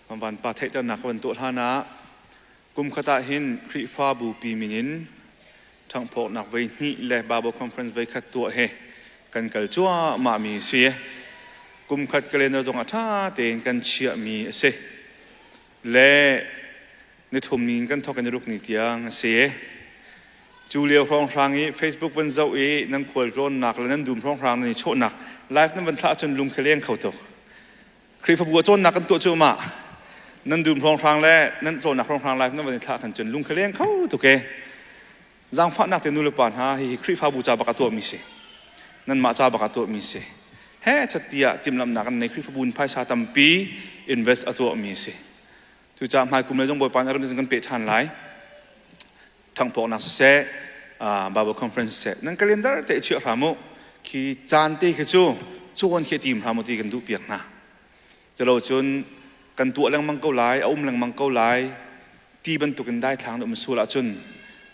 Vanpa theihternak ka van tuah hlan ah kum khat ah hin Khrihfabu pi min in ṭhanghphawknak voi hnih le Bible Conference voi khat tuah he kan kal cuahmah mi si. Kum khat calendar zong ah ṭha tein kan chiahmi a si. Le nithum ni in kan thawk in ruk ni tiang a si. Cu lio hrawnghrang i Facebook van zoh i nan khual tlawnnak le nan dum hrawnghrang nan i chawhnak live nan van thlah ahcun lung khi leng kho tuk. Khrihfabu ah cawnnak kan tuah cuahmah. Nan dum hrawnghrang le nan tlawnnak hrawnghrang live nan van i thlah khan cun lung khi leng kho tuk e. Zaangfahnak te nu le pa hna hihi Khrihfabu ca bak a tuahmi si. Nanmah ca bak a tuahmi si. He chat tiah timhlamhnak an nei Khrihfabu in phaisa tampi invest a tuahmi si. Cucaah hmaikum le zong Bawipa nih a ram kan peh ṭhan lai. Ṭhangphawknak siseh, Bible conference siseh, nan calendar te chiah hram u. Khi caan te khi cu cawn khi tim hram u ti kan duh piak hna. Culo cun kan tuah lengmang ko lai, a um lengmang ko lai, ti bantukin daithlang na um sual ahcun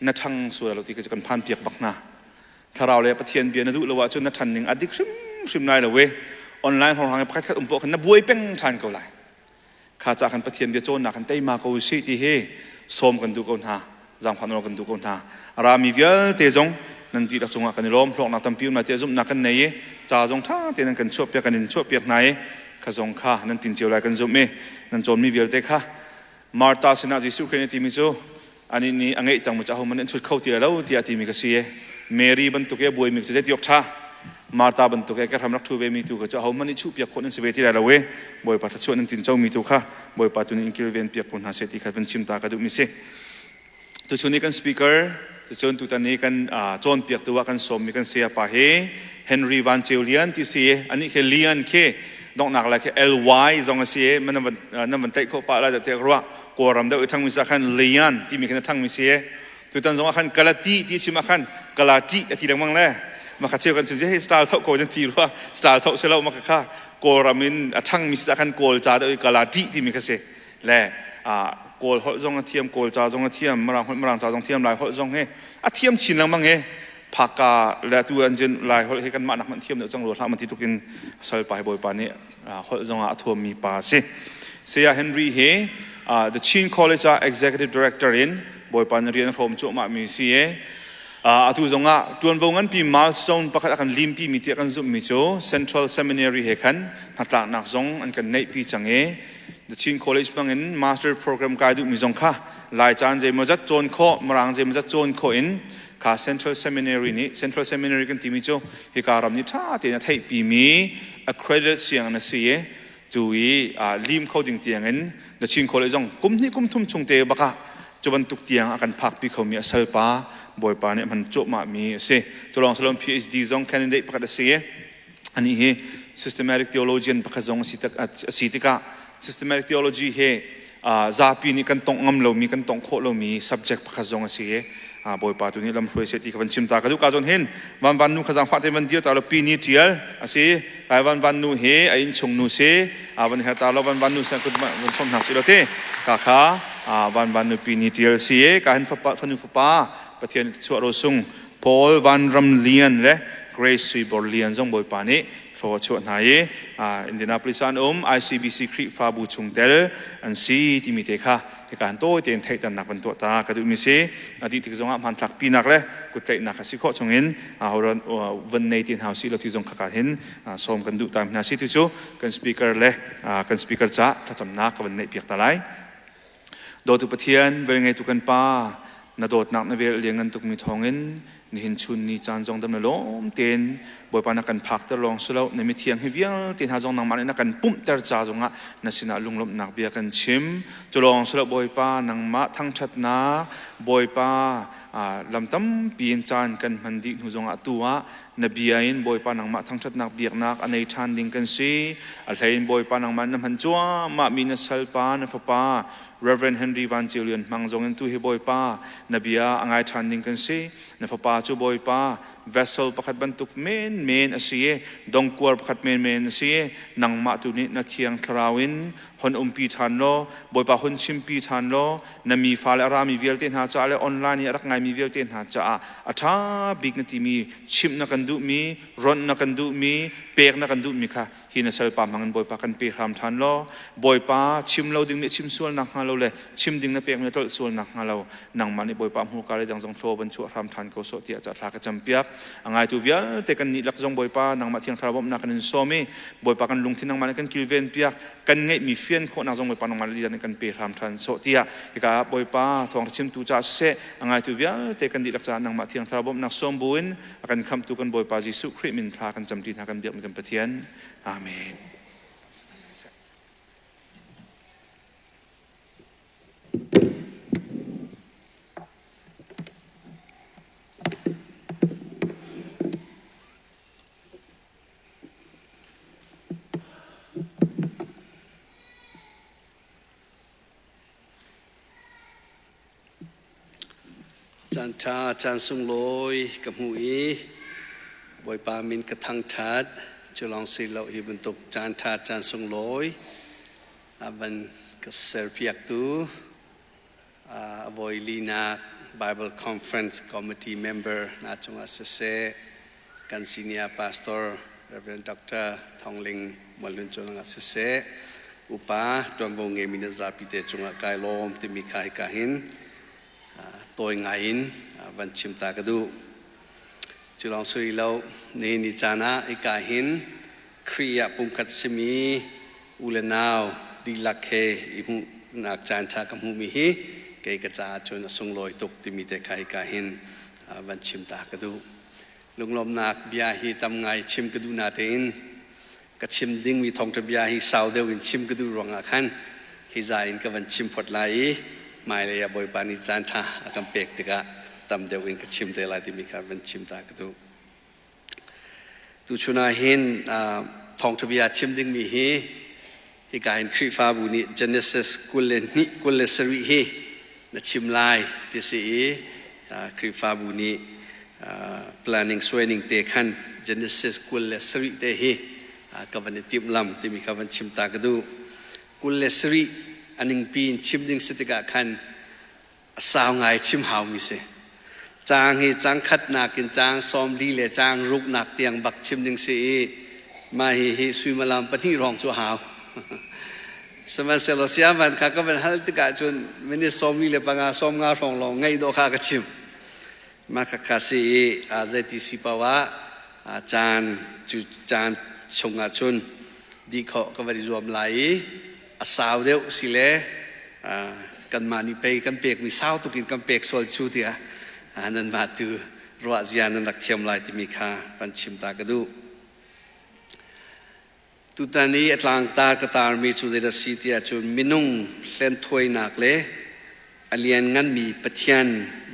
na ṭhang sual lo ti khi cu kan phan piak bak hna. Thlarau le Pathian bia na duh lo ahcun na ṭhan ning a dik hrimhrim lai lo e. Online hrawnghrang i pakhat khat um poah khan na buai peng ṭhan ko lai. Kha ca khan Pathian bia cawnnak kan teima ko usih ti hi sawm kan duh ko hna, zaangfah nawl kan duh ko hna. A rami vialte zong nan dihlak cungah kan i lawm, hlawknak tampi um lai tiah zumhnak kan nei i ca zong ṭha tein nan kan chuahpiak, kan in chuahpiak hna i kha zong kha nan tin cio lai kan zumh i nan cawnmi vialte kha Martha sinah Jesuh Khrih nih a timi cu anih nih a ngeih cangmi cu ahohmanh nih an chut kho ti lai lo tiah a timi ka si i Mary bantuk i a buaimi cu zeiti awk ṭha Martha bantuk i ka hram rak ṭhu vemi tu kha cu ahohmanh nih chuhpiak khawh nan si ve ti lai lo i Bawipa thluachuah nan tincomi tu kha Bawipa tu nih in kilven piak ko hna seh ti kha vun chim ta ka duhmi si. Tuchun i kan speaker tuchun tutan i kan cawnpiaktu ah kan sawmmi kan saya pa hi Henry Van Ceu Lian ti si anih khi Lian khi donghnak lai khi LY zong a si i nan van tlaih khawh pah lai tiah ka ruah. Kawlram deuh i ṭhangmi si ah khan Lian timi khin a ṭhangmi si i tutan zong ah khan Kalati ti chim ah khan Kalati a ti lengmang le maka cheu kan cun hi style thoh ko nan ti rua style thoh si lo maka kha Kawlram in a ṭhangmi si ah khan Kawl ca deuh i Kalati timi kha si le Kawl holh zong a thiam Kawl ca zong a thiam Mirang holh Mirang ca zong thiam Lai holh zong hi a thiam chin lengmang i phaka le tu an jin Lai holh hi kan mah nak hmanh thiam deuh cang rua hlah ma ti tukin salpa hi Bawipa nih holh zong ah a thuammi pa a si. Saya Henry hi The Chin College ah Executive Director in Bawipa na rian hrawm cuahmah mi si i atu zong ah tuanvo nganpi milestone pakhat a kan limpi mi tiah kan zumhmi cu Central Seminary he khan hnatlaknak zong an kan neihpi cang i The Chin College bangin master program kai duhmi zong kha Lai caan zeimawzat cawn khawh Mirang zeimawzat cawn khawh in kha Central Seminary nih Central Seminary kan timi cu hika ram nih ṭha tein a theihpimi accredited sianginn a si i cu i lim kho ding tiangin na Chin College zong kum hnih kum thum chung te bakah cu bantuk tiang a kan phakpi khomi a salpa Bawipa nih a hman cuahmah mi a si. Cu lawng salon PhD zong candidate pakhat a si i anih hi systematic theologian pakhat zong a si tikah systematic theology hi zapi nih kan tongh ngam lomi kan tongh khawh lomi subject pakhat zong a si i Bawipa tu nih lamhruai seh ti ka van chim ta ka duh ka zawn hin van van nu kha zaangfah te van dir ta lo pi ni tial a si kai van van nu hi a inn chung nu si a van her ta lo van van nu sen kut van som hna si lo ti ka kha van van nu pi ni tial si ka hin fapa fanu fapa Pathian chuah ro sung Paul Van Ram Lian le Grace Sui Bor Lian zong Bawipa nih thlaw a chuah hna i Indianapolis ah an um ICBC Khrihfabu chungtel an si timi te kha hika han tawi tein theihternak van tuah ta ka duhmi si. A dih tik zongah hmanthlak pinak le kuttlaihnak a si khawh chungin horan van nei ti hna si lo ti zong khaka hin sawm kan duh ta hna si tu cu kan speaker le kan speaker ca thlacamnak ka van neih piak ta lai. Dawtu Pathian, velngeitu kan Pa, na dawtnak na vel lianngan tukmi thawngin nihin chun ni caan zong dam na lawm tein Bawipa na kan phakter lawng si lo, na mithiang hi vialte hna zong nangmah nih na kan pumhter ca zongah na sinah lunglawmhnak bia kan chim. Cu lawng si lo Bawipa, nangmah thangṭhatnak, Bawipa lam tampi in caan kan hman dih hnu zongah tu ah na bia in Bawipa nangmah thangṭhatnak biaknak a nei ṭhan ding kan si. A hlei in Bawipa nangmah na hman cuahmah mi na salpa, na fapa Reverend Henry Van Ceu Lian Hmang zong in tu hi Bawipa na bia a ngai ṭhan ding kan si. Na fapa cu Bawipa Vessel pakhat bantuk menmen a si i dongkuar pakhat menmen a si i nangmah tu nih na Thiang Thlarau in hon umpi ṭhan law Bawipa hun chimpi ṭhan law na mi fale a rami vialte hna caah le online i a rak ngaimi vialte hna caah a ṭha bik na timi chimh na kan duhmi, ronh na kan duhmi, pek na kan duhmi kha hi na salpa hmang in Bawipa kan pe hram ṭhan law Bawipa chim lo dingmi chim sual nak hnga lo le chim ding na pekmi tlolh sual nak hnga lo nangmah nih Bawipa hmurka le dang zong thlaw van chuah hram ṭhan ko sawh tiah ca thla ka campiak. A ngaitu vialte kan nih lak zong Bawipa nangmah Thiang Thlarau bawmhnak kan in sawm i Bawipa kan lungthin nangmah nih kan kilven piak, kan ngeihmi fian khawhnak zong Bawipa nangmah lila nih kan pe hram ṭhan sawh tiah hika Bawipa thawngṭha chimtu caah siseh a ngaitu vialte kan dihlak caah nangmah Thiang Thlarau bawmhnak sawm buin a kan khamhtu kan Bawipa Jesuh Khrih min thla kan camṭi hna kan biakmi kan Pathian. Amen. Caan ṭha, caan sunglawi ka hmuh i Bawipa min ka thangṭhat. Cu lawng si lo hi bantuk caan ṭha, caan sunglawi a van ka serpiaktu a voi linak Bible Conference Committee member hna cungah siseh, kan senior pastor Rev. Dr. Thawng Ling Mualhlun cungah siseh, upa ṭuanvo ngeimi na zapi te cungah kai lawm timi kha hika hin tawi ngai in van chim ta ka duh. Cu lawng si rih lo, nihin ni caan ah hika hin Khrih ah pumkhat simi u le nau dihlak he i hmuhnak caan ṭha ka hmuhmi hi kei ka caah cun a sunglawi tuk timi te kha hika hin van chim ta ka duh. Lunglawmhnak bia hi tam ngai chim ka duh natein ka chim dingmi thawngṭha bia hi sau deuh in chim ka duh ruangah khan hi za in ka van chim phot lai i hmailei ah Bawipa nih caan ṭha a kan pek tikah tam deuh in ka chim te lai timi kha van chim ta ka duh. Tuchun ah hin thawngṭha bia chim dingmi hi hika hin Khrihfabu nih Genesis 22 27 hi na chim lai ti si i Khrihfabu nih planning suaining te khan Genesis 27 te hi ka van i timhlam timi kha van chim ta ka duh. 27 a ningpi in chim ding si tikah khan a sau ngai chim haumi si. Caang hi caang khatnak in caang 40 le caang ruknak tiang bak chim ding si i mah hi hi suimilam pahnih hrawng cu a hau. Sihmanhsehlaw siavan kha ka van hal tikah cun minute 45 50 hrawng lawng ngaih dawh kha ka chim. Mah khakha si i zeiti si paoh ah caan cu caan chungah cun dih khawh ka van i zuam lai i a sau deuh si le kanmah nih pei kan pekmi sau tuk in kan pek sual cu tiah nanmah tu ruah zia nan rak thiam lai timi kha van chim ta ka duh. Tutan i a tlangtar ka tarmi cu zeidah si tiah cun minung hlenthawinak le a liannganmi Pathian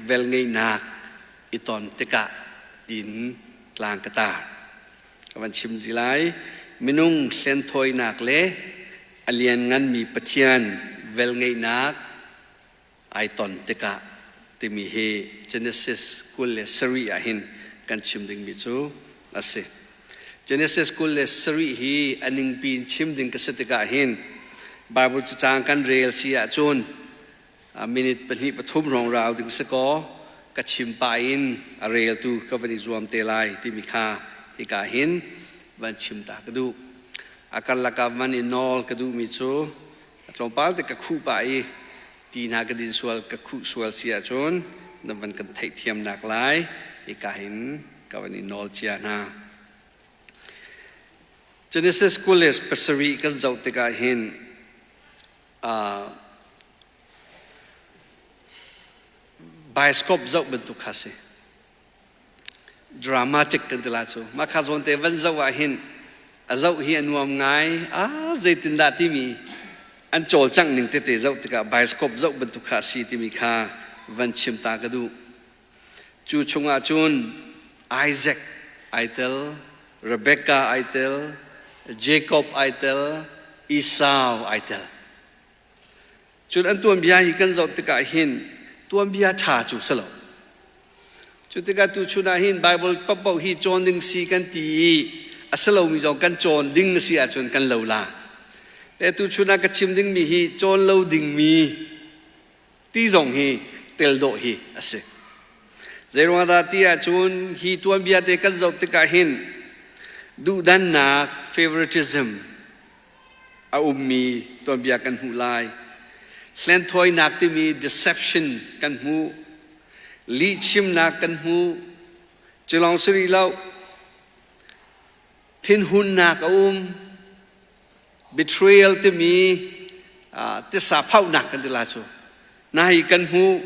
velngeihnak i ton tikah tiin tlang ka tar. Ka van chim ti lai. Minung hlenthawinak le a liannganmi Pathian velngeihnak ai ton tikah timi hi Genesis 27 ah hin kan chim dingmi cu a si. Genesis 27 hi a ningpi in chim ding ka si tikah hin Bible cacang kan rel si ahcun minute pahnih pathum hrawng rau ding si kaw ka chim pah in a reltu ka van i zuam te lai timi kha hika hin van chim ta ka duh. A karlak ah van i nawl ka duhmi cu a tlawmpal te ka khuh pah i ti hna ka din sual ka khuh sual si ahcun na van kan theihthiamnak lai hika hin ka van i nawl cia hna. Genesis 27 kan zoh tikah hin bioscope zoh bantuk kha si. Dramatic kan ti la cu. Mah kha zawn te van zoh ah hin a zoh hi a nuam ngai. Ah zeitindah timi an cawlcangh ning tete zoh tikah bioscope zoh bantuk kha a si timi kha van chim ta ka duh. Cu chungah cun Isaac ai tel, Rebecca ai tel, Jacob ai tel, Esau ai tel. Cun an tuanbia hi kan zoh tikah hin tuanbia ṭha cu si lo. Cu tikah tuchun ah hin Bible paohpaoh hi cawn ding si kan ti i a si lomi zong kan cawn ding a si ahcun kan lo la. Le tuchun ah ka chim dingmi hi cawn lo dingmi ti zong hi tel dawh hi a si. Zeiruang dah ti ahcun hi tuanbia te kan zoh tikah hin duhdannak favoritism a ummi tuanbia kan hmuh lai. Hlenthawinak timi deception kan hmuh. Lihchimnak kan hmuh. Cu lawng si rih lo. Thinhunnak a um. Betrayal timi tisa phauhnak kan ti la cu. Na hi kan hmuh.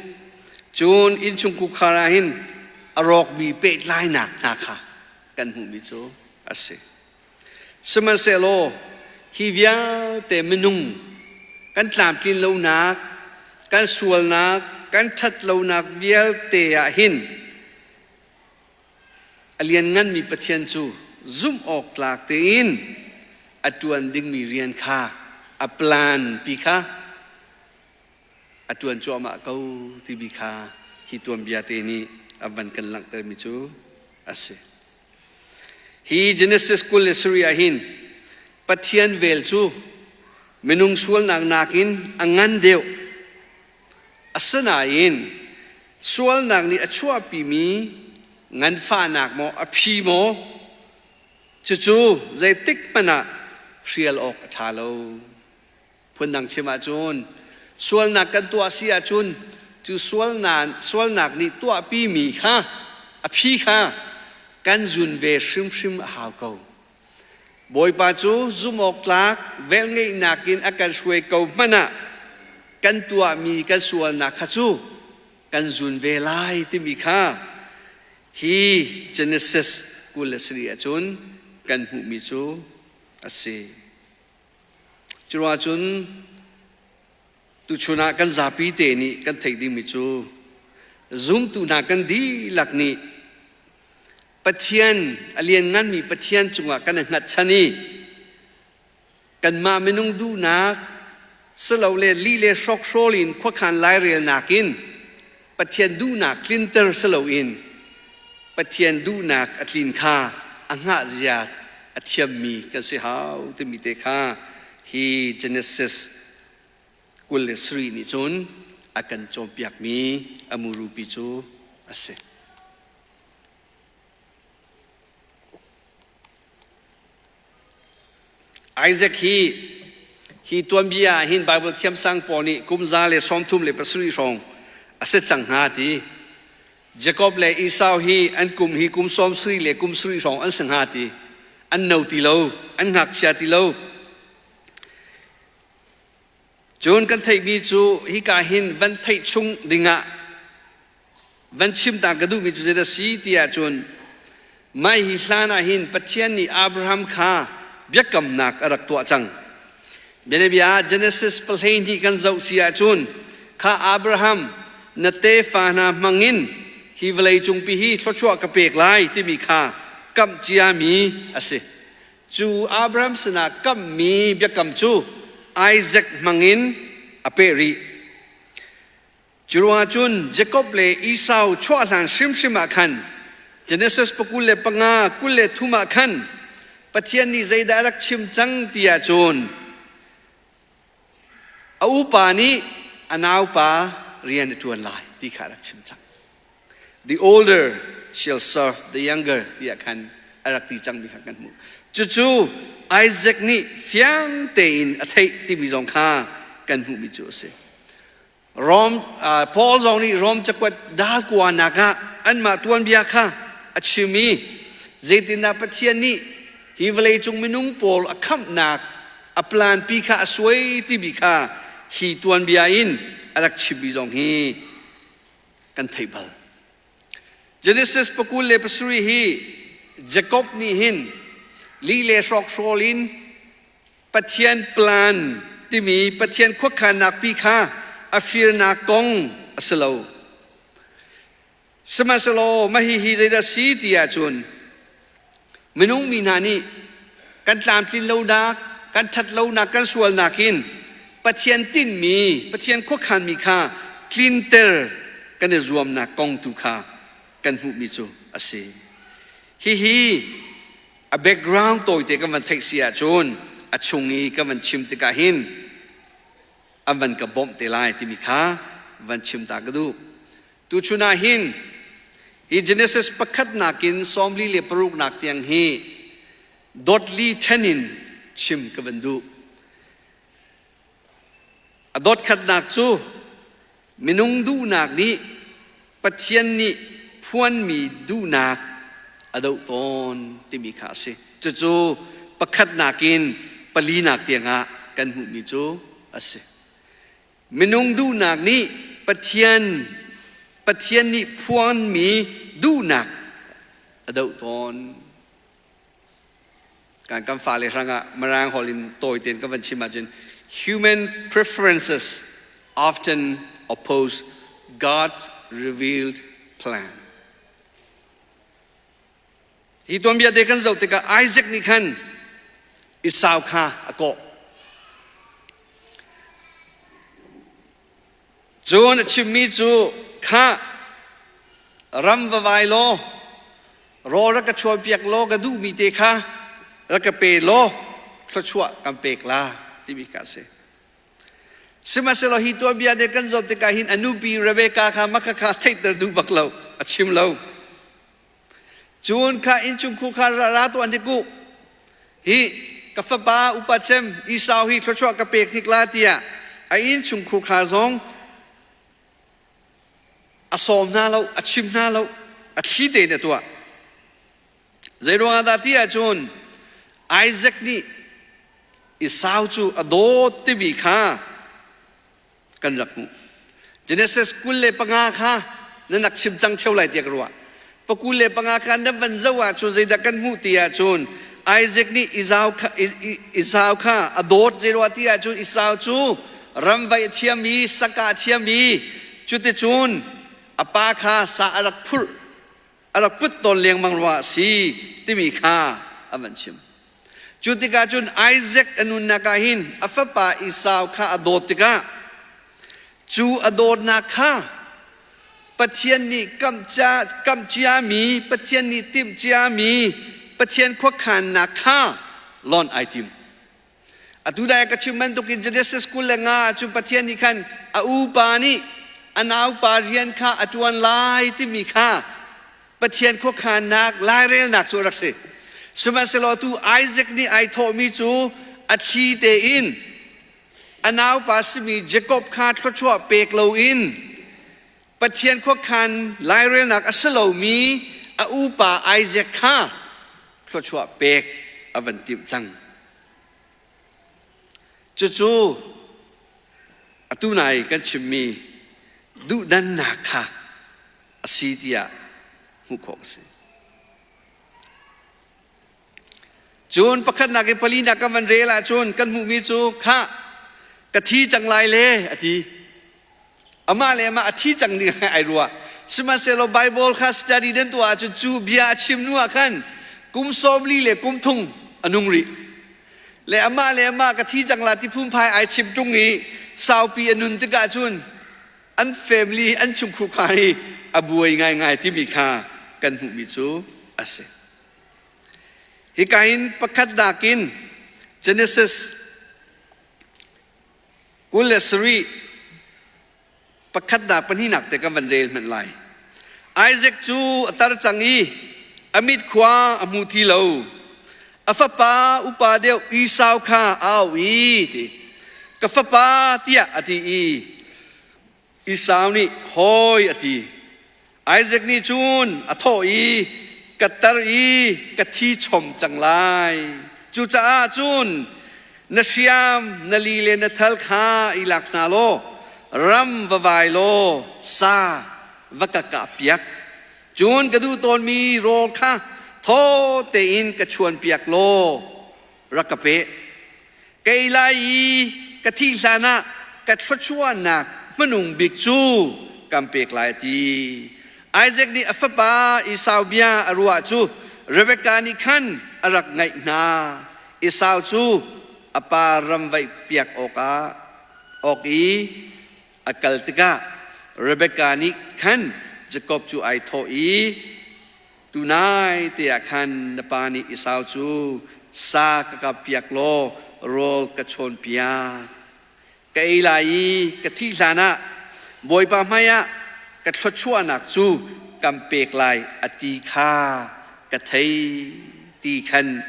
Cun innchung kukhar ah hin a rawkmi pehtlainak hna kha kan hmuhmi cu a si. Sihmanhsehlaw hi vialte minung kan tlamtlin lonak, kan sualnak, kan ṭhat lonak vialte ah hin a liannganmi Pathian cu zumh awk tlak tein a ṭuan dingmi rian kha a plan pi kha a ṭuan cuahmah ko timi kha hi tuanbia te nih a van kan langhtermi cu a si. Hi Genesis 27 ah hin Pathian vel cu minung sualnak nakin a ngan deuh. Asinain sualnak nih a chuahpimi nganfahnak maw a phi maw cucu zeitik hmanh ah hrial awk a ṭha lo. Phundang chim ahcun sualnak kan tuah si ahcun cu sualnak, sualnak nih tuahpimi kha a phi kha kan zun ve hrimhrim a hau ko. Bawipa cu zumhawktlak velngeihnak in a kan hruai ko hmanh ah kan tuahmi kan sualnak kha cu kan zun ve lai timi kha hi Genesis 27 ahcun kan hmuhmi cu a si. Curuangah tuchun ah kan zapi te nih kan theih dingmi cu zumtu hna kan dihlak nih Pathian a liannganmi Pathian cungah kan i hngatchan i kanmah minung duhnak silole lih le hrokhrawl in khuakhan lairelnak in Pathian duhnak tlinter si loin Pathian duhnak a tlin kha a hngah zia a thiammi kan si hau timi te kha hi Genesis 27 nih cun a kan cawnpiakmi a murupi cu a si. Isaac hi hi tuanbia ah hin Bible thiamsang pawl nih kum 137 hrawng a si cang hnga ti. Jacob le Esau hi an kum hi kum 70 le kum 70 hrawng an si hnga ti. An no ti lo, an ngakchia ti lo. Cun kan theihmi cu hika hin van theih chung dingah Van chim ta ka duhmi cu zeidah a si ti ahcun mah hi hlan ah hin Pathian nih Abraham kha biakamnak a rak tuah cang. Bianabia ah Genesis 12 kan zoh si ahcun kha Abraham na tefa hna hmangin hi vawlei cungpi hi thluachuah ka pek lai timi kha kamh ciami a si. Cu Abraham sinah kamhmi biakam cu Isaac hmangin a peh rih. Curuangah cun Jakob le Esau chuah hlan hrimhrim ah khan Genesis pakul le panga 23 ah khan Pathian nih zeidah a rak chim cang ti ahcun a upa nih a naupa rian a ṭuan lai ti kha a rak chim cang. The older shall serve the younger tiah khan a rak ti cangmi kha kan hmuh. Cucu Isaac nih fiang tein a theih timi zong kha kan hmuhmi cu a si. Rom Paul zong nih Rom cakuat dal kuanak ah anmah tuanbia kha a chim i zeitindah Pathian nih hi vawleicung minung pawl a khamhnak a plan pi kha a suai timi kha hi tuanbia in a rak chimmi zong hi kan theih bal. Genesis 27 hi Jacob nih hin li le hrawkhrawl in Pathian plan timi Pathian khuakhannak pi kha a firnak kong a si lo. Sihmanhsehlaw mah hihi zeidah si ti ahcun minung mi hna nih kan tlamtlin lonak, kan ṭhat lonak, kan sualnak in Pathian tinhmi, Pathian khuakhanmi kha tlinter kan i zuamnak kong tu kha. kan hmuhmi cu a si. Hihi a background tawite kan van theih si ahcun a chung i kan van chim tikah hin an van ka bawmh te lai timi kha van chim ta ka duh. Tuchun ah hin hi Genesis pakhatnak in 46nak tiang hi dotli ṭhen in chim ka van duh. A dotkhatnak cu minung duhnak nih Pathian nih phuanmi duhnak a doh tawn timi kha a si. Cucu pakhatnak in palinak tiangah kan hmuhmi cu a si. Minung duhnak nih Pathian Pathian nih phuanmi duhnak a doh tawn. Kan kan fale hrangah Mirang holh in tawi tein ka van chim ahcun human preferences often oppose God's revealed plan. Hi tuanbia te kan zoh tikah Isaac nih khan Esau kha a kawh. Cun a chimmi cu kha ram va vai law rawl rak ka chuahpiak law ka duhmi te kha rak ka pe law thluachuah kan pek la timi kha a si. Sihmanhsehlaw hi tuanbia nih kan zoh tikah hin a nupi Rebekah kha maka kha theihter duh bak lo, a chim lo. Cun kha innchungkhur kha ra tuah hnik u. Hi ka fapa upa cem Esau hi thluachuah ka pek hnik la tiah a innchungkhur kha zong a sawm hna lo, a chim hna lo, a thli tein a tuah. Zeiruangah dah ti ahcun Isaac nih Esau cu a dawt timi kha kan rak hmuh. Genesis 25 kha nan rak chim cang theo lai tiah ka ruah. Pa 25 kha nan van zoh ahcun zeidah kan hmuh ti ahcun Isaac nih Esau kha a dawt zeiruah ti ahcun Esau cu ramvaih a thiam i saka a thiam i cuticun a pa kha sa a rak phurh a rak put tawn lengmang ruangah a si timi kha a van chim. Cu tikah cun Isaac a nunnak ah hin a fapa Esau kha a dawt tikah cu a dawtnak kha Pathian nih kamh ciami, Pathian nih timh ciami, Pathian khuakhannak kha lonh ai tim. Atu dai ka chim bantukin Genesis 25 cu Pathian nih khan a upa nih a naupa rian kha a ṭuan lai timi kha Pathian khuakhannak lairelnak cu a rak si. Sihmanhsehlaw atu Isaac nih ai thawhmi cu a thli tein a naupa simi Jacob kha thluachuah pek loin Pathian khuakhan lairelnak a si lomi a upa Isaac kha thluachuah pek a van timh cang. Cucu atu nai kan chimmi duhdannak kha a si tiah hmuh khawh a si. Cun pakhatnak in palinak kan van rel ahcun kan hmuhmi cu khah ka thi cang lai le a ti. Amah le amah a thi cang ding ai ruah. Sihmanhsehlaw Bible kha study nan tuah ahcun cu bia a chim hnu ah khan kum 40 le kum thung a nung rih. Le amah le amah ka thi cang la ti phungphai ai chim ṭung i saupi a nun tikah cun an family an chungkhar hi a buai ngaingai timi kha kan hmuhmi cu a si. Hika hin pakhat nakin Genesis 27 pakhatnak pahnihnak te kan van rel hmanh lai. Isaac cu a tar cang i a mit khua a hmu ti lo. A fapa upa deuh Esau kha a auh i ti ka fapa tiah a ti i Esau nih hawi a ti. Isaac nih cun a thawh i ka tar i ka thi chom cang lai. Cucaah cun na hriam na li le na thal kha i lak hna law ram va vai law sa va ka kahpiak. Cun ka duh tawnmi rawl kha thaw tein ka chuanpiak law rak ka pe. Kei lai i ka thih hlanah ka thluachuahnak hmanung bik cu kan pek lai a ti. Isaac nih a fapa Esau bia a ruah cu Rebekah nih khan a rak ngaih hna. Esau cu a pa ram vaih piak awkah awk i a kal tikah Rebekah nih khan Jakob cu ai thawh i, Tunai te ah khan na pa nih Esau cu sa ka kappiak law rawl ka chawnpiak. Ka ei lai i ka thih hlanah Bawipa hmaiah ka thluachuahnak cu kan pek lai a ti kha ka thei ti khan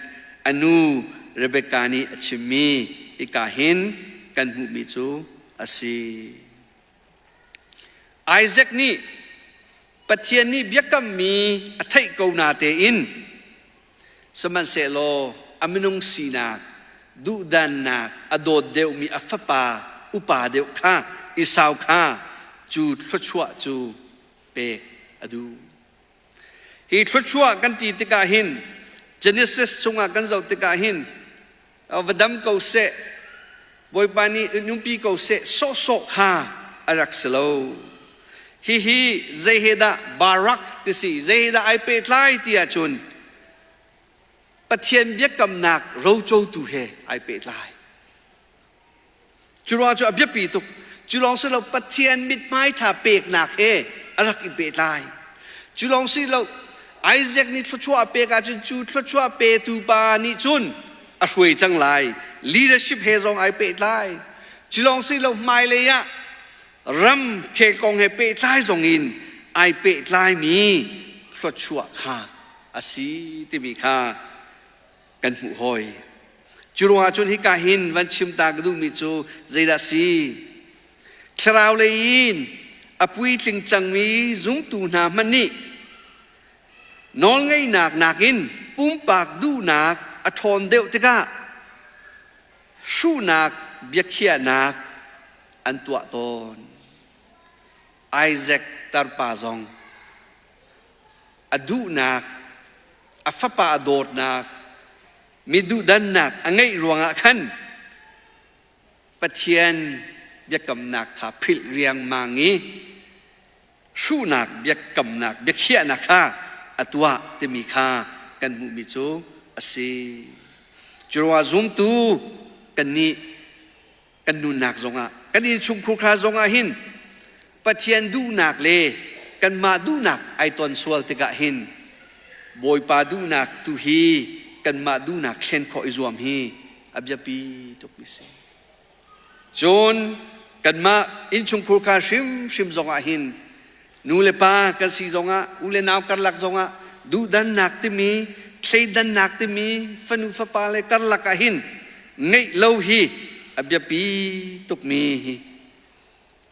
a nu Rebekah nih a chimmi hika hin kan hmuhmi cu a si. Isaac nih Pathian nih biakammi a theih ko natein sihmanhsehlaw a minung sinak duhdannak a dawt deuhmi a fapa upa deuh kha Esau kha cu thluachuah cu pek a duh. Hi thluachuah kan ti tikah hin Genesis chungah kan zoh tikah hin va dam ko seh, Bawipa nih in umpi ko seh sawhsawh kha a rak si lo. Hihi zei he dah Barak ti si, zei he dah ai pehtlai ti ahcun Pathian biakamnak rocotu he ai pehtlai. Cu ruang cu a biapi tuk. Cu lawng si lo Pathian mithmai ṭha peknak he a rak i pehtlai. Cu lawng si lo Isaac nih thluachuah a pek ahcun cu thluachuah petu pa nih cun a hruai cang lai. Leadership he zong ai pehtlai. Cu lawng si lo hmailei ah ram khel kong he pehtlai zong in ai pehtlaimi thluachuah kha a si timi kha kan hmuh hoi. Cu ruangah cun hika hin van chim ta ka duhmi cu zeidah si? Thlarau lei in a puitling cangmi zumtu hna hmanh nih nawlngeihnak nakin pumpak duhnak a ṭhawn deuh tikah hruhnak biakhiahnak an tuah tawn. Isaac tarpa zong a duhnak, a fapa a dawtnak, mi duhdannak a ngeih ruangah khan Pathian biakamnak kha philh riangmang i hruhnak biakamnak biakhiahnak kha a tuah timi kha kan hmuhmi cu a si. Curuangah zumtu kannih kan nunnak zongah kan innchungkhur kha zongah hin Pathian duhnak le kanmah duhnak ai ton sual tikah hin Bawipa duhnak tu hi kanmah duhnak thlen khawh i zuam hi a biapi tukmi si. Cun kanmah innchungkhur kha hrimhrim zongah hin nu le pa kan si zongah u le nau karlak zongah duhdannak timi thleidannak timi fanu fapa le karlak ah hin ngeih lo hi a biapi tukmi hi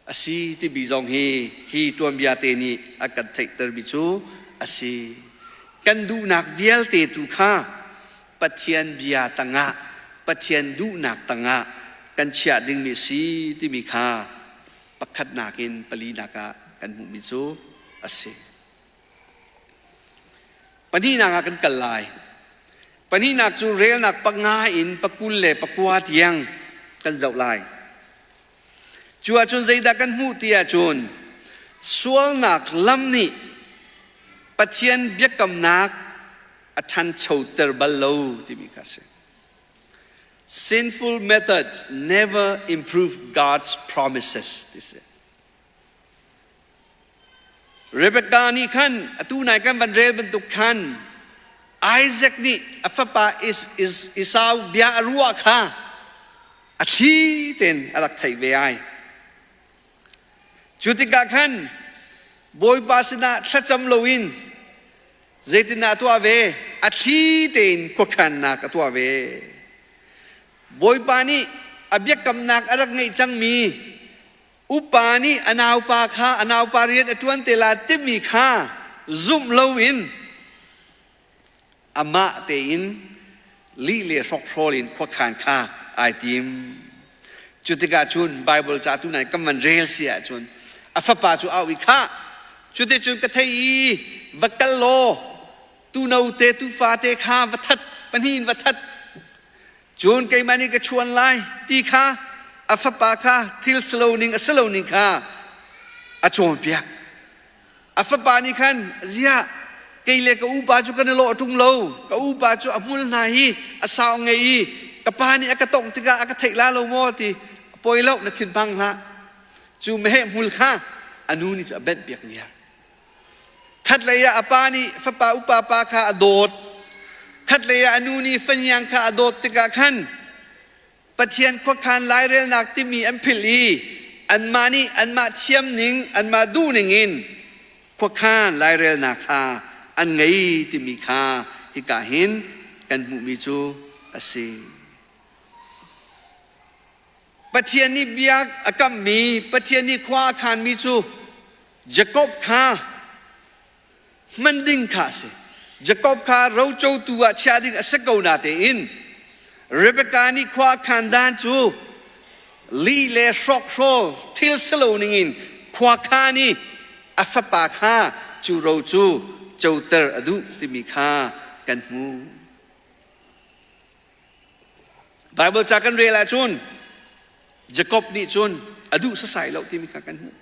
a si timi zong hi hi tuanbia te nih a kan theihtermi cu a si. Kan duhnak vialte tu kha Pathian bia tangah Pathian duhnak tangah kan chiah dingmi a si timi kha pakhatnak in palinak ah kan hmuhmi cu a si. Pahnihnak ah kan kal lai. Pahnihnak cu relnak panga in pakul le pakua tiang kan zoh lai. Cu ahcun zeidah kan hmuh ti ahcun sualnak lam nih Pathian biakamnak a ṭhanchoter bal lo timi kha a si. Sinful methods never improve God's promises ti si. Rebecca nih khan atu nai kan van rel bantuk khan Isaac nih a fapa Esau bia a ruah kha a thli tein a rak theih ve ai. Cu tikah khan Bawipa sinah thlacam loin zeitindah a tuah ve? A thli tein khuakhannak a tuah ve. Bawipa nih a biakamnak a rak ngeih cangmi upa nih a naupa kha a naupa rian a ṭuan te la timi kha zumh loin amah tein lih le hrokhrawl in khuakhan kha ai tim. Cu tikah cun Baibal ca tu nai kan van rel si ahcun a fapa cu au i khah cuticun ka thei i va kal law tu note tu fate kha va that pahnih in va that cun keimah nih ka chuan lai ti kha a fapa kha thil si lo ning a si lo ning kha a cawnpiak. A fapa nih khan ziah kei le ka upa cu kan i lawh ṭung lo ka upa cu a hmul hna hi a sau ngei i ka pa nih a ka tongh tikah a ka theih la lo maw ti poi lo na thinphang hlah cu meheh hmul kha a nu nih cu a benhpiak ngiar. Khatlei ah a pa nih fapa upa pa kha a dawt. Khatlei ah a nu nih faniang kha a dawt tikah khan Pathian khuakhan lairelnak timi an philh i anmah nih anmah thiam ning, anmah duh ning in khuakhan lairelnak kha an ngei timi kha hika hin kan hmuhmi cu a si. Pathian nih bia a kamhmi, Pathian nih khua a khanmi cu Jakob kha hman ding kha a si. Jakob kha rocotu ah chiah ding a si ko natein Rebekah nih khua a khan dan cu lih le hrawkhrol thil si lo ningin khua khan i a fapa kha cu ro cu coter a duh timi kha kan hmuh. Baibal ca kan rel ahcun Jakob nih cun a duh sasai lo timi kha kan hmuh.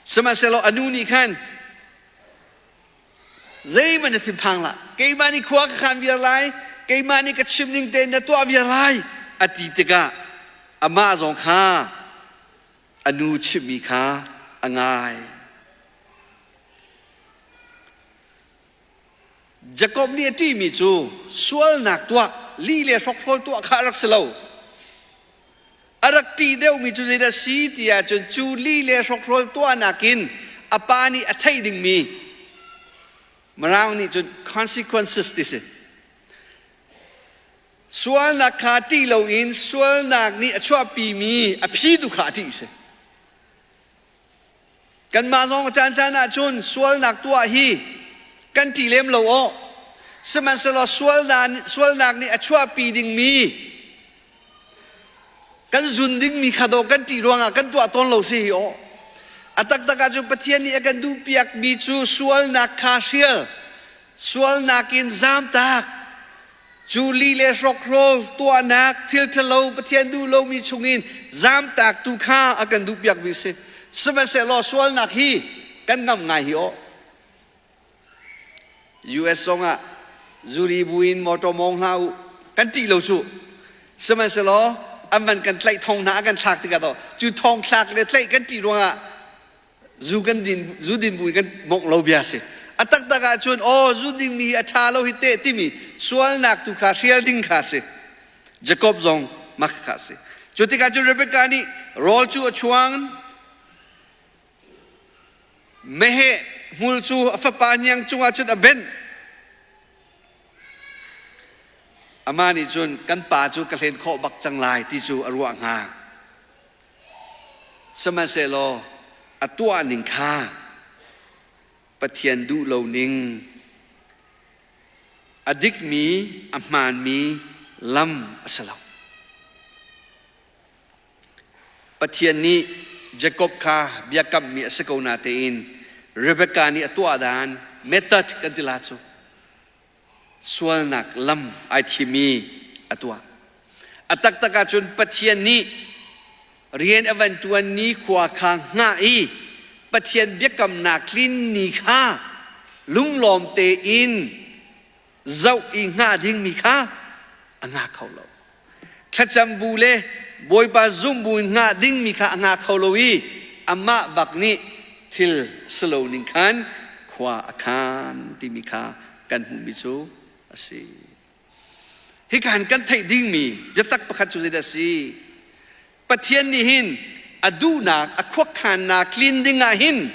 Sihmanhsehlaw a nu nih khan zeihmanh na thinphang hlah, keimah nih khua ka khan viar lai, keimah nih ka chim ning tein na tuah viar lai a ti tikah amah zong kha a nu chimmi kha a ngai. Jakob nih a ṭihmi cu sualnak tuah, lih le hrokhrawl tuah kha a rak si lo. A rak ṭih deuhmi cu zeidah a si ti ahcun cu lih le hrokhrawl tuahnak in a pa nih a theih dingmi Mirang nih cun consequences ti si. Sualnak kha ṭih loin sualnak nih a chuahpimi a phi tu kha a ṭih si. Kanmah zong caancaan ahcun sualnak tuah hi kan ṭih lem lo aw. Sihmanhsehlaw sualnak nih a chuahpi dingmi kan zun dingmi kha dawh kan ṭih ruangah kan tuah tawn lo si hi aw. A taktak ahcun Pathian nih a kan duhpiakmi cu sualnak kha hrial, sualnak in zamtak, Cu li le hrokhrawl tuahnak thil ṭhalo Pathian duh lomi chungin zamtaktu kha a kan duhpiakmi si. Sihmanhsehlaw sualnak hi kan ngamh ngai hi aw. US zongah zuri buin motor mawng hlah u kan ṭih lo cu. Sihmanhsehlaw an van kan tlaih thong hna a kan thlak tikah cu thong thlak le tlaih kan ṭih ruangah zu kan din zu din bu in kan mongh lo bia si. A taktak ahcun aw zu dingmi a ṭha lo hi teh timi sualnak tu kha hrial ding kha si. Jakob zong mak kha si. Cu tikah cun Rebekah nih rawl cu a chuang, meheh hmul cu a fapa hniang cungah cun a benh. Amah nih cun kan pa cu ka hlen khawh bak cang lai ti cu a ruah hnga. Sihmanhsehlaw a tuah ning kha Pathian duh lo ning, a dikmi, a hmaanmi lam a si lo. Pathian nih Jakob kha biakammi a si ko natein Rebekah nih a tuah dan method kan ti la cu sualnak lam ai thim i a tuah. A taktak ahcun Pathian nih rian a van ṭuan ni khua kha hngah i Pathian biakamnak tlin ni kha lunglawm tein zoh i hngah dingmi kha a ngah kho lo. Thlacam bu le Bawipa zumh bu in hngah dingmi kha a ngah kho lo i amah bak nih thil si lo ning khan khua a khan timi kha kan hmuhmi cu a si. Hika hin kan theih dingmi biatak pakhat cu zeidah a si? Pathian nih hin a duhnak, a khuakhannak tlin ding ah hin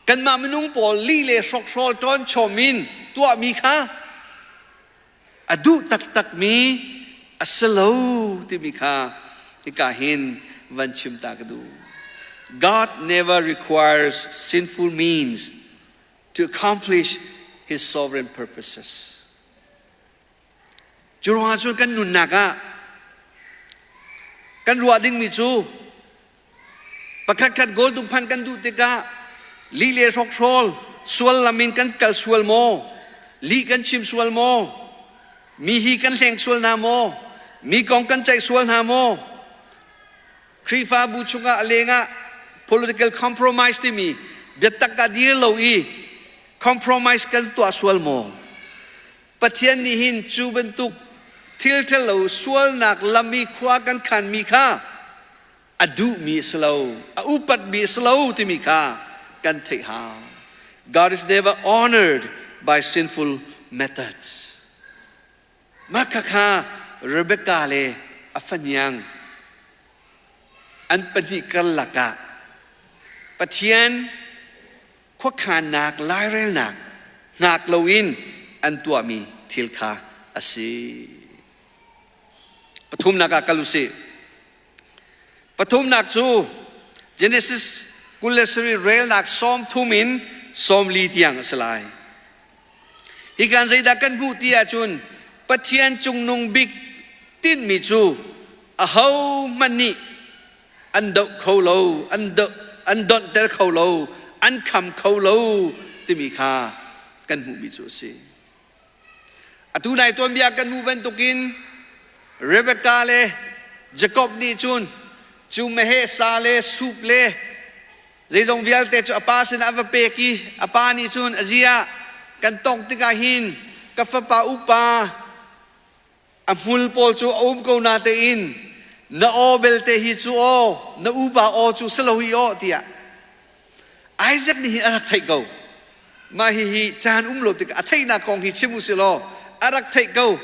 kanmah minung pawl lih le hrokhrawl ṭawnchom in tuahmi kha a duh taktakmi a si lo timi kha hika hin van chim ta ka duh. God never requires sinful means to accomplish his sovereign purposes. Cu ruangah cun kan nunnak ah kan ruah dingmi cu pakhatkhat goal phan kan duh tikah lih le hrokhrawl sual lam in kan kal sual maw? Lih kan chim sual maw? Mi hi kan hleng sual hna maw? Mi kong kan ceih sual hna maw? Khrihfabu chungah a lengah political compromise timi biatak ah dir lo i compromise kan tuah sual maw? Pathian nih hin cu bantuk thil ṭhalo sualnak lam i khua kan khanmi kha a duhmi a si lo, a upatmi a si lo timi kha kan theih hau. God is never honored by sinful methods. Mah khakha Rebecca le a fahniang an pahnih karlak ah Pathian khuakhannak lairelnak hngak loin an tuahmi thil kha a si. Pathumnak ah kal usih. Pathumnak cu Genesis 27 relnak 30 in 40 tiang a si lai. Hi kan zeidah kan hmuh ti ahcun Pathian cungnung bik tinhmi cu ahohmanh nih an doh kho lo, an doh, an donhter kho lo, an kham kho lo timi kha kan hmuhmi cu a si. Atu nai tuanbia kan hmuh bantukin Rebecca le Jacob nih cun cu meheh sa le sup le zeizong vialte cu a pa sinah a va pek i a pa nih cun a zia kan tongh tikah hin ka fapa upa a hmul pawl cu a um ko na tein na aw belte hi cu aw na upa aw cu si lo hi aw tiah Isaac nih hin a rak theih ko. Mah hihi caan um lo tikah a theihnak kong hi chim u si law a rak theih ko.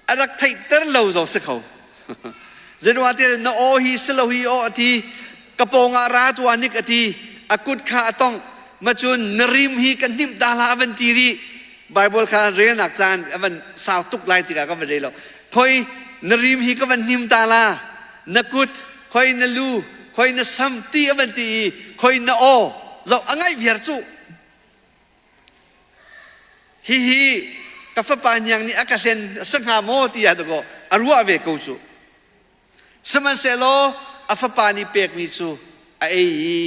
A rak theihter lo zong si kho. Zenuah na aw hi si lo hi aw a ti ka pawngah ra tuah nik a ti a kut kha a tongh ma cun na rim hi kan hnimh ta hlah a van ti rih Bible kha relnak caan a van sau tuk lai tikah ka van rel lo khoi na rim hi ka van hnim ta la na kut khoi na lu khoi na sam ti a van ti i khoi na aw zoh a ngaih viar cu hihi ka fapa hniang nih a ka hlen a si hnga maw ti ah dakaw a ruah ve ko cu sihmanhsehlaw a fapa nih pekmi cu a ei i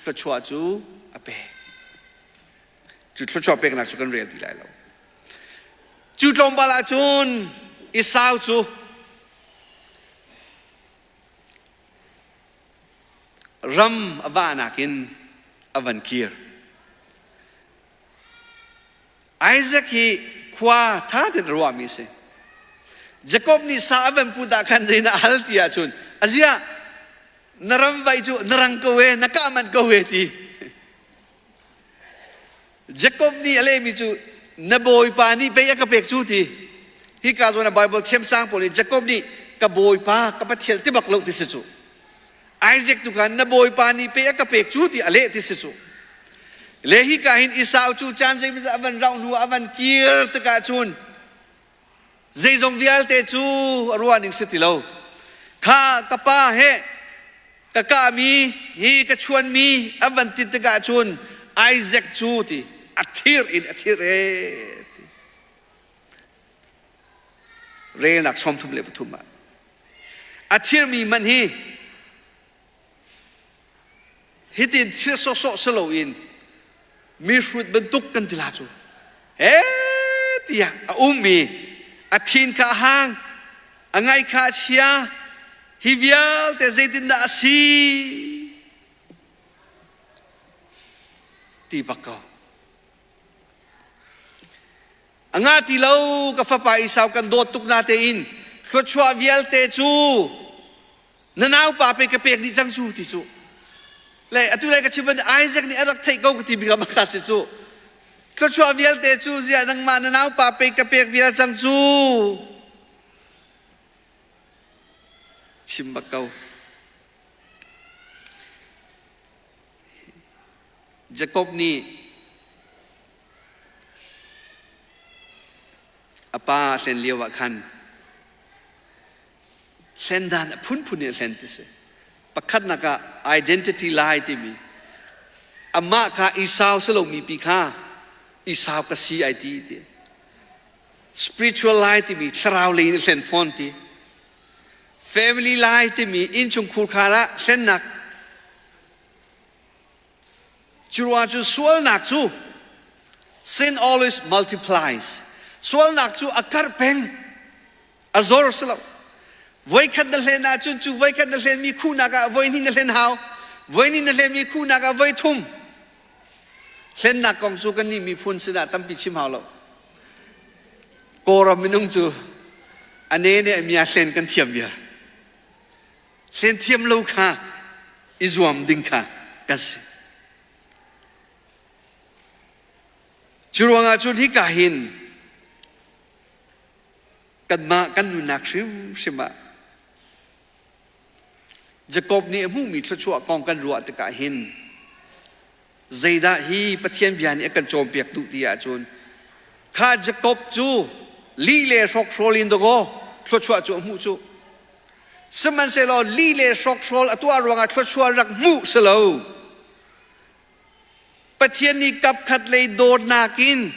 thluachuah cu a pek cu thluachuah peknak cu kan rel ti lai lo Cu tlawmpal ah cun Esau cu ram a vahnak in a van kir. Isaac hi khua ṭha tein a ruahmi a si. Jakob nih sa a van put ah khan zeidah a hal ti ahcun aziah na ram vaih cu na rang ko e na kah manh ko e ti. Jakob nih a lehmi cu na bawipa nih pei a ka pek cu ti. Hika zawn ah Bible thiamsang pawl nih Jakob nih ka bawipa ka Pathian ti bak lo ti si cu. Isaac tu khan na bawipa nih pei a ka pek cu ti a leh ti si cu. Le hika hin Esau cu caan zeimawzat a van rauh hnu ah a van kir tikah cun Zeizong vialte cu a ruah ning si ti lo. Kha ka pa he ka kahmi hi ka chuanmi an van ti tikah cun Isaac cu ti a thir in a thir e ti. Relnak 33 ah a thirmi man hi Hitin thil sawhsawh si loin mi hrut bantuk kan ti la cu he tiah a um i a thin kha a hang a ngai kha a chia hi vialte zeitindah a si ti bak ko A ngah ti lo ka fapa Esau kan dawt tuk na tein thluachuah vialte cu na naupa pe ka pek dih cang cu ti cu le atu lai ka chim ban Isaac nih a rak theih ko ka ti bik ah si cu thluachuah vialte cu ziah nangmah na naupa pe ka pek vial cang cu chim bak ko Jacob nih A pa a hlen lio ah khan hlen dan a phunphun in a hlen ti si. Pakhatnak ah identity lie timi amah kha Esau si lomi pi kha Esau ka si ai ti ti. Spiritual lie timi thlarau lei in a hlen fawn ti. Family lie timi innchungkhur khar ah hlennak Curuang cu sualnak cu sin always multiplies. Sualnak cu a karh peng. A zor si lo. Voikhat na hlen ahcun cu voikhat na hlenmi khuhnak ah voihnih na hlen hau. Voihnih na hlenmi khuhnak ah voithum. Hlennak kong cu kannih miphun sinah tampi chim hau lo. Kawlram minung cu a ne ne a mia hlen kan thiam viar. Hlen thiam lo kha i zuam ding kha kan si. Cu ruangah cun hika hin kanmah kan nunnak hrimhrim ah Jakob nih a hmuhmi thluachuah kong kan ruah tikah hin zeidah hi Pathian bia nih a kan cawnpiak duh ti ahcun kha Jakob cu lih le hrokhrawl in dawkaw thluachuah cu a hmuh cu. Sihmanhsehlaw lih le hrokhrawl a tuah ruangah thluachuah rak hmuh si lo. Pathian nih kapkhat lei dawtnak in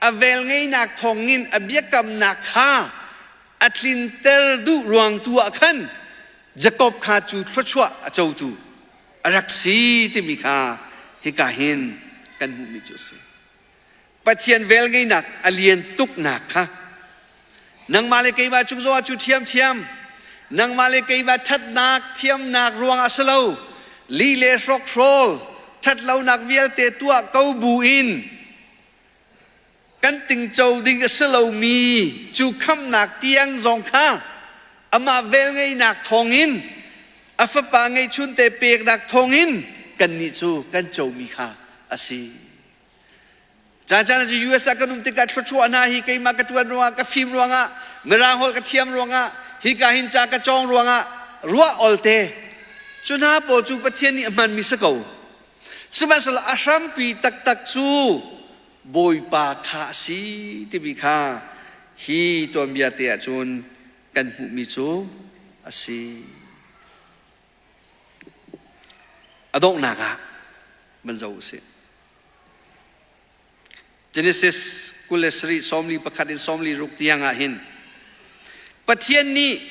a velngeihnak thawngin a biakamnak kha a tlinter duh ruang tu ah khan Jakob kha cu thluachuah a cotu a rak si timi kha hika hin kan hmuhmi cu a si. Pathian velngeihnak a lian tuknak kha nangmah le keimah cung zongah cu ṭhiamṭhiam nangmah le keimah ṭhatnak thiamnak ruangah si lo li le hrokhrawl ṭhatlonak vialte tuah ko bu in kan tingco ding a si lomi cu khamnak tiang zong kha amah velngeihnak thawngin a fapa ngeihchunte peknak thawngin kannih cu kan comi kha a si. Caan caan cu US ah kan um tikah thluachuah hna hi keimah ka ṭuan ruangah ka fim ruangah Mirang holh ka thiam ruangah hika hin ca ka cawng ruangah ruah olte cu hna pawl cu Pathian nih a hmanmi si ko. Sihmanhsehlaw a hrampi taktak cu Bawipa kha a si timi kha hi tuanbia te ahcun kan hmuhmi cu a si. A donghnak ah van zoh u sih. Genesis 27 41 in 46 tiang ah hin Pathian nih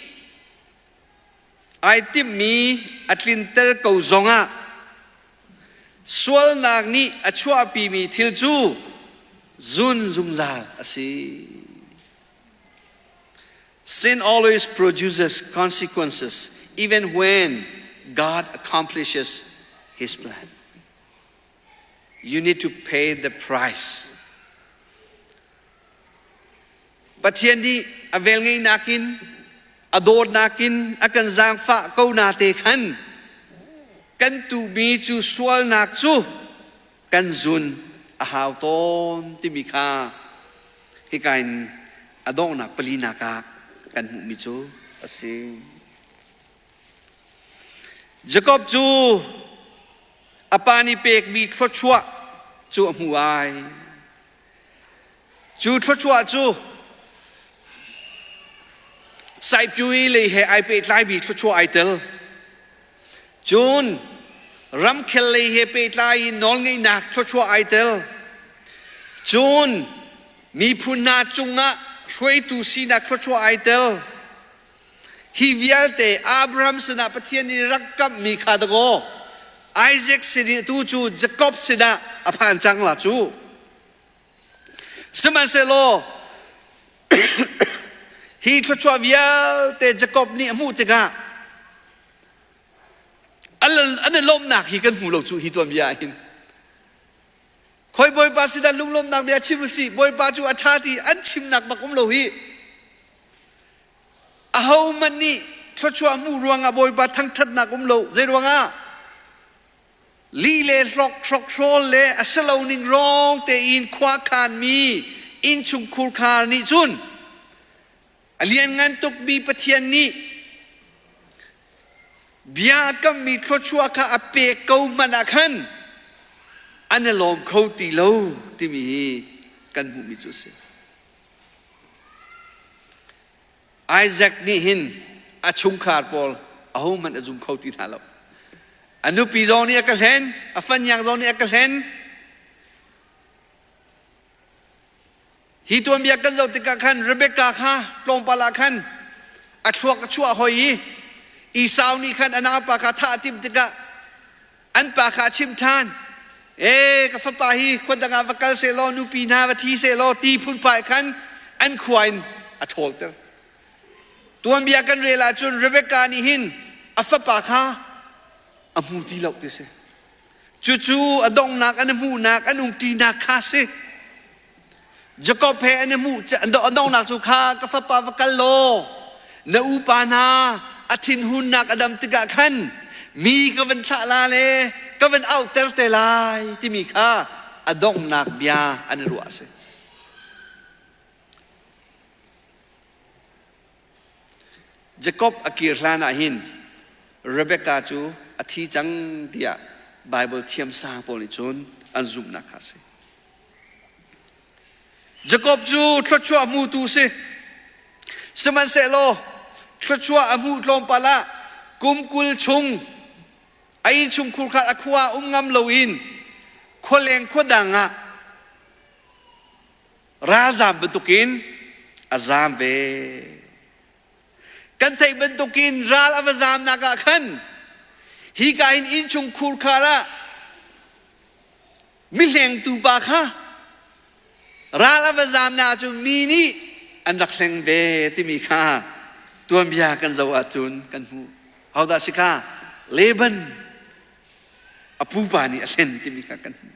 ai timhmi a tlinter ko zongah sualnak nih a chuahpimi thil cu zun zungzal a si. Sin always produces consequences even when God accomplishes his plan. You need to pay the price. Pathian nih a velngeihnak in a dawtnak in a kan zaangfah ko na te khan kan tuhmi cu sualnak cu kan zun a hau tawn timi kha hika in a donghnak palinak ah kan hmuhmi cu a si. Jakob cu a pa nih pekmi thluachuah cu a hmu ai. Cu thluachuah cu Saipui lei he ai pehtlaimi thluachuah ai tel. Cun ramkhel lei he pehtlai in nawlngeihnak thluachuah ai tel. Cun miphun hna cungah hruaitu sinak thluachuah ai tel. Hi vialte Abraham sinah Pathian nih rak kamhmi kha dakaw Isaac sin i atu cu Jakob sinah a phan cang la cu. Sihmanhsehlaw hi thluachuah vialte Jakob nih a hmuh tikah an i lawmhnak hi kan hmu lo cu hi tuanbia ah hin. Khoi Bawipa sinah lunglawmhnak bia chim u sih. Bawipa cu a ṭha ti an chimnak bak um lo hi. Ahohmanh nih thluachuah hmuh ruangah Bawipa thangṭhatnak um lo. Zei ruangah? Lih le hlok hrokhrawl le a si lo ning rawng tein khua khanmi innchungkhur khar nih cun a lianngan tukmi Pathian nih bia a kammi thluachuah kha a pek ko hmanh ah khan an i lawm kho ti lo timi hi kan hmuhmi cu a si. Isaac nih hin a chungkhar pawl ahohmanh a zum kho ti hna lo. A nupi zong nih a ka hlen, a fanyang zong nih a ka hlen. Hi tuanbia kan zoh tikah khan Rebecca kha tlawmpal ah khan a thluak a chuah hoi i Esau nih khan a naupa kha thah a timh tikah an pa kha a chimh ṭhan. E ka fapa hi khua dang ah va kal sehlaw nupi hna va thi sehlaw ti phunphai khan an khua in a ṭhawlter. Tuanbia kan rel ahcun Rebecca nih hin a fapa kha a hmu ti lo ti si. Cucu a donghnak an hmuhnak an umṭinak kha si. Jakob he an i hmuh a donghnak cu kha ka fapa va kal law na upa hna a thinhunnak a dam tikah khan mi ka van thlah la le ka van auhter te lai timi kha. a donghnak bia an i ruah a si. Jakob a kir hlan ah hin Rebekah cu a thi cang tiah Baibal thiamsang pawl nih cun an zumhnak kha a si. Jakob cu thluachuah hmutu si. Sihmanhsehlaw thluachuah a hmuh tlawmpal ah kum 20 chung a innchungkhur kha a khua um ngam loin khualeng khuadang ah ralzam bantukin a zam ve. Kan theih bantukin ral a va zamnak ah khan hika hin innchungkhur khar ah mihlengtu pa kha ral a va zamnak ah cun mi nih an rak hleng ve timi kha tuanbia kan zoh ahcun kan hmuh. Hodah si kha? Laban a pupa nih a hlen timi kha kan hmuh.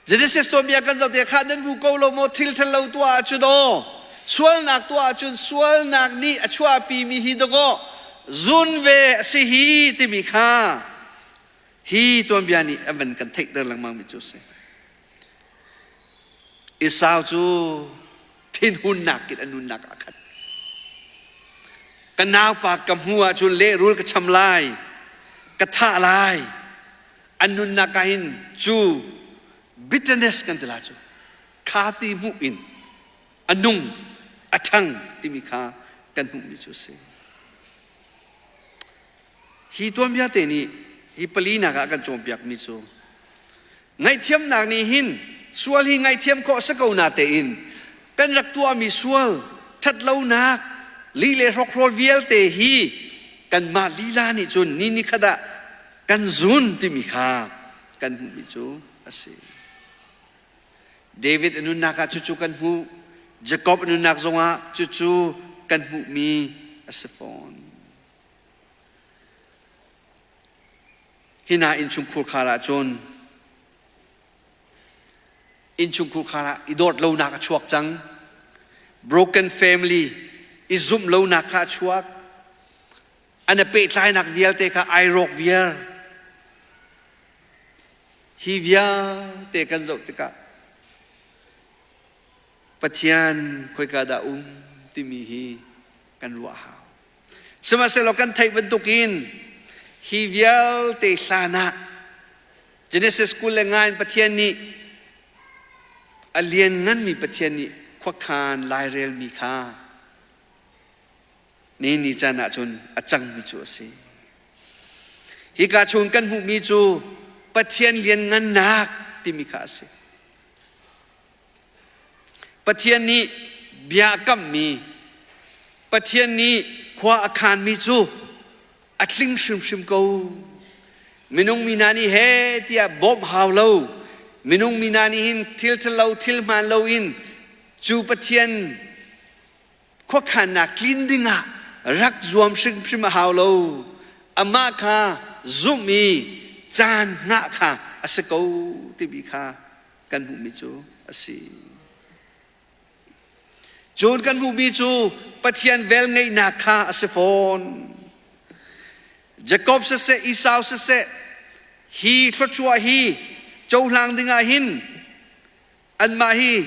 Genesis tuanbia kan zoh tikah kha nan hmu ko lo maw thil ṭhalo tuah ahcun aw sualnak tuah ahcun sualnak nih a chuahpimi hi dawkaw zun ve a si hi timi kha hi tuanbia nih a van kan theihter lengmang mi cu a si. Esau cu thinhunnak in a nunnak ah khat. Ka naupa ka hmu ahcun lehrul ka cham lai, ka thah lai. An nunnak ah hin cu bitterness kan ti la cu kha ti hmuh in a nung a ṭhang timi kha kan hmuhmi cu a si. Hi tuanbia te nih hi palinak ah kan cawnpiakmi cu ngaihthiamnak nih hin sual hi ngaihthiam khawh si ko na tein kan rak tuahmi sual ṭhatlonak lih le hrokhrawl vialte hi kanmah lila nih cun ni ni khat ah kan zun timi kha kan hmuhmi cu a si. David a nunnak ah cucu kan hmuh. Jacob a nunnak zongah cucu kan hmuhmi a si fawn. Hi hna innchungkhur khar ahcun innchungkhur khar ah i dawt lonak a chuak cang. Broken family i zumh lonak kha a chuak. An i pehtlainak vialte kha ai rawk viar. Hi vialte kan zoh tikah Pathian khoika dah um timi hi kan ruah hau. Sihmanhsehlaw kan theih bantukin hi vialte hlan ah Genesis 25 in Pathian nih a liannganmi Pathian nih khuakhan lairelmi kha ni ni caan ahcun a cangmi cu a si. Hika chung kan hmuhmi cu Pathian lianngannak timi kha a si. Pathian nih bia a kamhmi, Pathian nih khua a khanmi cu a tling hrimhrim ko. Minung mi hna nih he tiah bawmh hau lo. Minung mi hna nih hin thil ṭhalo, thil hmaan loin cu Pathian khuakhannak tlin dingah rak zuam hrimhrim a hau lo. Amah kha zumh i caan hngah kha a si ko timi kha kan hmuhmi cu a si. Cun kan hmuhmi cu Pathian velngeihnak kha a si fawn. Jakob siseh, Esau siseh, hi thluachuah hi cohlang dingah hin anmah hi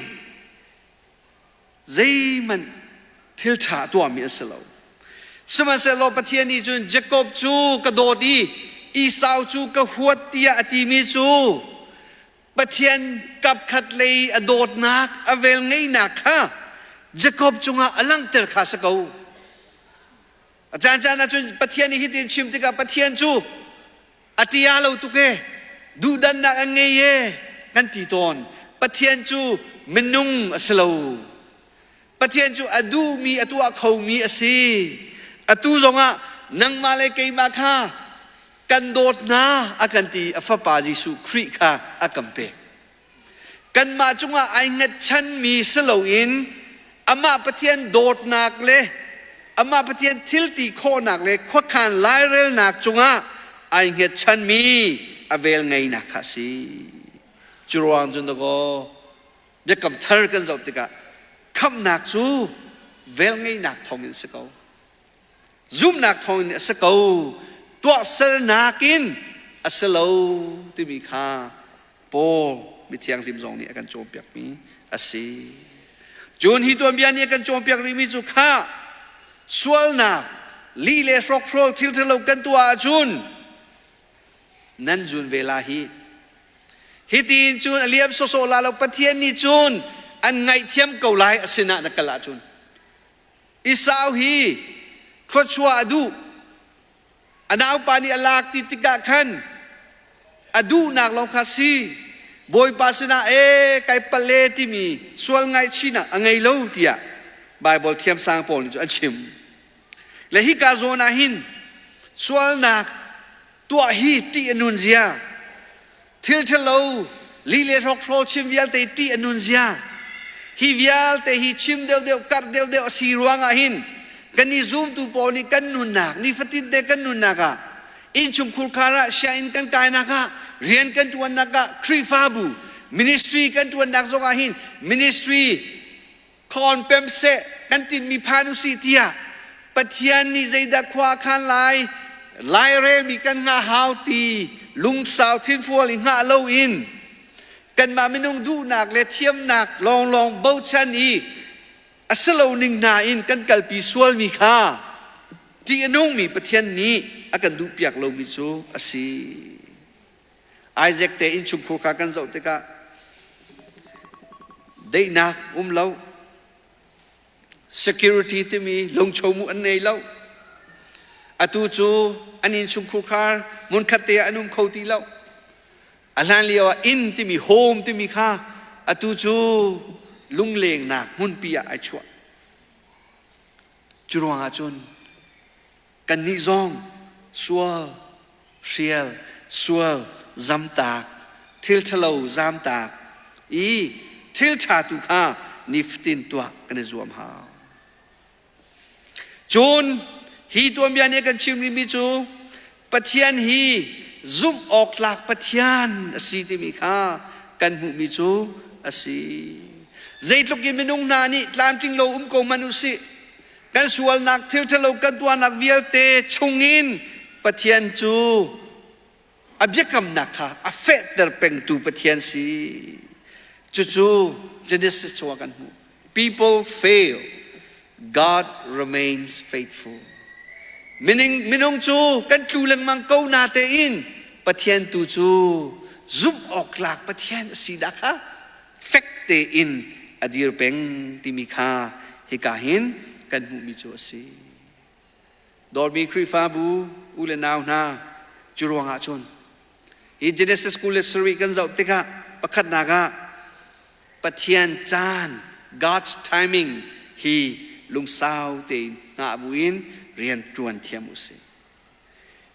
zeihmanh thil ṭha tuahmi a si lo. Sihmanhsehlaw Pathian nih cun Jakob cu ka dawt i Esau cu ka huat tiah a timi cu Pathian kapkhat lei a dawtnak a velngeihnak kha Jakob cungah a langhter kha si ko. A caancaan ahcun Pathian nih hitin chim tikah Pathian cu a ṭia lo tuk e, duhdannak a ngei e kan ti tawn. Pathian cu minung a si lo. Pathian cu a duhmi a tuah khomi a si. Atu zongah nangmah le keimah kha kan dawt hna a kan ti a fapa Jesuh Khrih kha a kan pek. Kanmah cungah ai hngatchanmi si loin amah Pathian dawtnak le amah Pathian thilti khawhnak le khuakhan lairelnak cungah ai hngatchanmi a velngeihnak kha a si. Cu ruang cun dakaw biakam thar kan zoh tikah khamhnak cu velngeihnak thawngin si ko. Zumhnak thawngin a si ko. Tuahsernak in a si lo timi kha Paul mithianghlim zong nih a kan cawnpiakmi a si. Cun hi tuanbia nih a kan cawnpiak rihmi cu kha sualnak lih le hrokhrawl thil ṭhalo kan tuah ahcun nan zun ve la hi. Hitiin cun a liam sawsawh la lo Pathian nih cun an ngaihthiam ko lai a sinah na kal ahcun. Esau hi thluachuah a duh A naupa nih a lak ti tikah khan a duhnak lawng kha si Bawipa sinah ee kai palh e timi sual ngaihchihnak a ngei lo tiah Baibal thiamsang pawl nih cun an chim. Le hika zawn ah hin sualnak tuah hi ṭih a nun zia, thil ṭhalo lih le hrokhrawl chim vialte ṭih a nun zia, hi vialte hi chim deuhdeuh karh deuhdeuh a si ruangah hin kan i zumtu pawl nih kan nunnak nifatin te kan nunnak ah innchungkhur khar ah sianginn kan kainak ah rian kan ṭuannak ah Khrihfabu ministry kan ṭuannak zong ah hin ministry khawn pem seh kan tinmi phan usih tiah Pathian nih zeidah khua a khan lai lairelmi kan hngah hau ti lungsau thinfual i hngah loin kanmah minung duhnak le thiamnak lawnglawng bochan i a si lo ning hna in kan kalpi sualmi kha ṭih a nungmi Pathian nih a kan duhpiak lomi cu a si. Isaac te innchungkhur kha kan zoh tikah daihnak um lo, security timi lungchomu an nei lo. Atu cu an innchungkhur khar hmunkhat te ah an um kho ti lo. A hlan lio ah inn timi home timi kha atu cu lunglengnak hmunpi ah ai chuah. Cu ruangah cun Kannih zong sual, hrial, sual, zamtak, thil ṭhalo zamtak i thil ṭha tu kha nifatin tuah kan i zuam hau. Cun hi tuanbia nih a kan chim rihmi cu Pathian hi zumh awk tlak Pathian a si timi kha kan hmuhmi cu a si. Zeitluk in minung hna nih tlamtling lo um ko hmanh u sih, kan sualnak thil ṭhalo kan tuahnak vialte chungin Pathian cu a biakamnak kha a fehter pengtu Pathian si. Cucu Genesis chungah kan hmuh. People fail, God remains faithful. Meaning, minung cu kan tlu lengmang ko na tein Pathian tu cu zumh awk tlak Pathian a si dah kha fek tein a dir peng timi kha hika hin kan hmuhmi cu a si. Dawtmi Khrihfabu u le nau hna, cu ruangah cun hi Genesis 27 kan zoh tikah pakhatnak ah Pathian caan God's timing hi lungsau tein hngah buin rian ṭuan thiam u sih.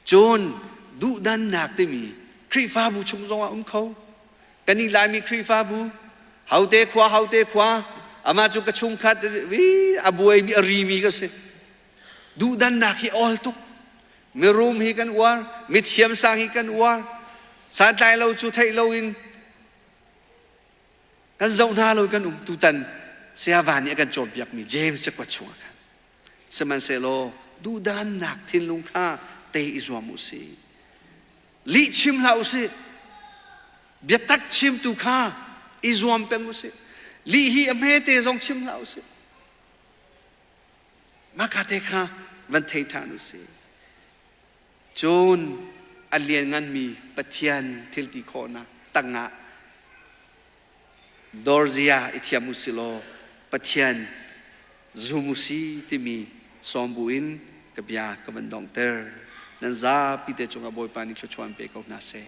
Cun duhdannak timi Khrihfabu chung zongah um kho. Kan i Laimi Khrihfabu haute khua haute khua amah cu ka chungkhat a buaimi a rimi ka si. Duhdannak hi awl tuk. Mirum hi kan uar, mithiam sang hi kan uar. Santlai lo cu theih loin kan zoh hna lo kan um tutan Saya Van nih a kan cawnpiakmi James cakuat chungah khan Sihmanhsehlaw duhdannak thinlung kha tei i zuam u sih. Lih chim hlah u sih. Biatak chimtu kha i zuam peng u sih. Lih hi a hmete zong chim hlah u sih. Maka te kha van thei ṭhan u sih. Cun a liannganmi Pathian thil ti khawhnak tangah Dawrzia i thiam u si law Pathian zum u si timi sawm buin ka bia ka van donghter. Nan zapi te cungah Bawipa nih thluachuah in pe ko hna seh.